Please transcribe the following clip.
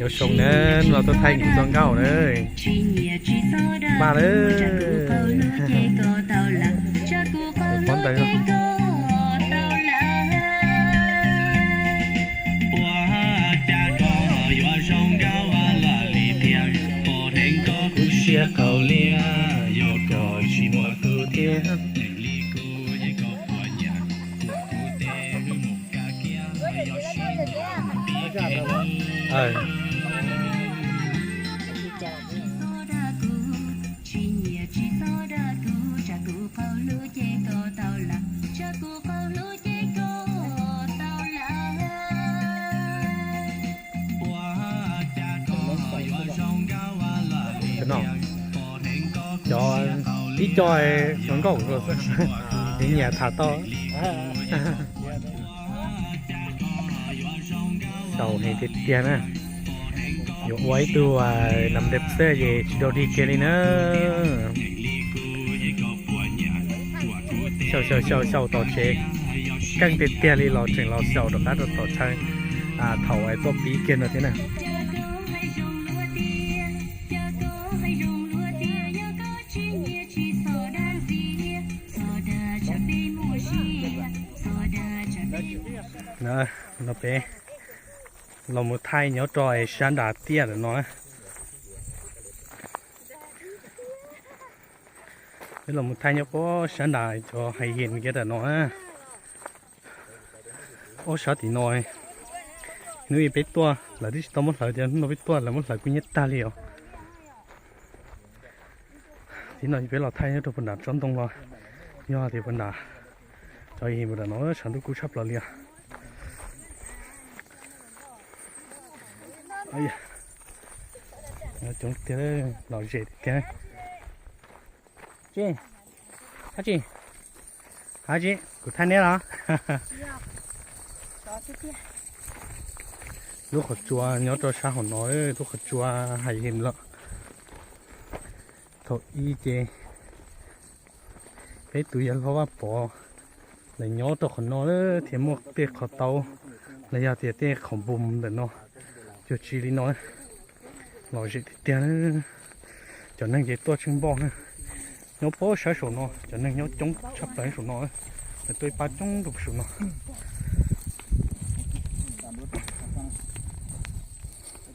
Nyob zoo na, los tuaj thaij kuv txoj nkauj na. Npaj lawm. Pob ntawd. Cov ib co hluas nkauj xwb, nyiam tham tau. Xyaum heev tiag tiag na. Yuav ua ib tug nam dej xwb ces tsis rau dig kiag li na. Xyaum xyaum xyaum xyaum tom tsev keej tiag tiag li los tseem los xyaum rov qab rau tom chaw thaum tuaj pib kiag no thiab na. No peb los mus thaij nyob rau sab nram tiaj ntawm no. Peb los mus thaij nyob puag sab nram cov hais yim kiag ntawm no. Ob sab tim no, hnub ib peb tuaj lawv twb tsis tau muab hlawv, tias hnub no peb tuaj lawv muab hlawv kub hnyiab tag li os. Tim no peb los thaij nyob rau puag nram tsob ntoo los, yog tias puag nram, cov yim puag nram no tshav ntuj kub tshaj plaws li os. Coob tiag, lom zem tiag. Tsis, Hab Tsis, Hab Tsis, kuv thaij neb los. Lub qhov tsua nyob rau sab hauv no, lub qhov tsua hais yim lawm. Thaum ub ces peb tus yawg hlob Vaj Pov lawv nyob rau qhov no thiaj muaj tej qhov taub los yog tias tej qhov npus ntawm no cuag tsi li no. Lom zem tiag tiag. Cov neeg ces tuaj tsheej npoj na. Nyob puag sab saum no cov neeg nyob coob tshaj plaws saum no. Lawv tuaj ib pab coob rau saum no.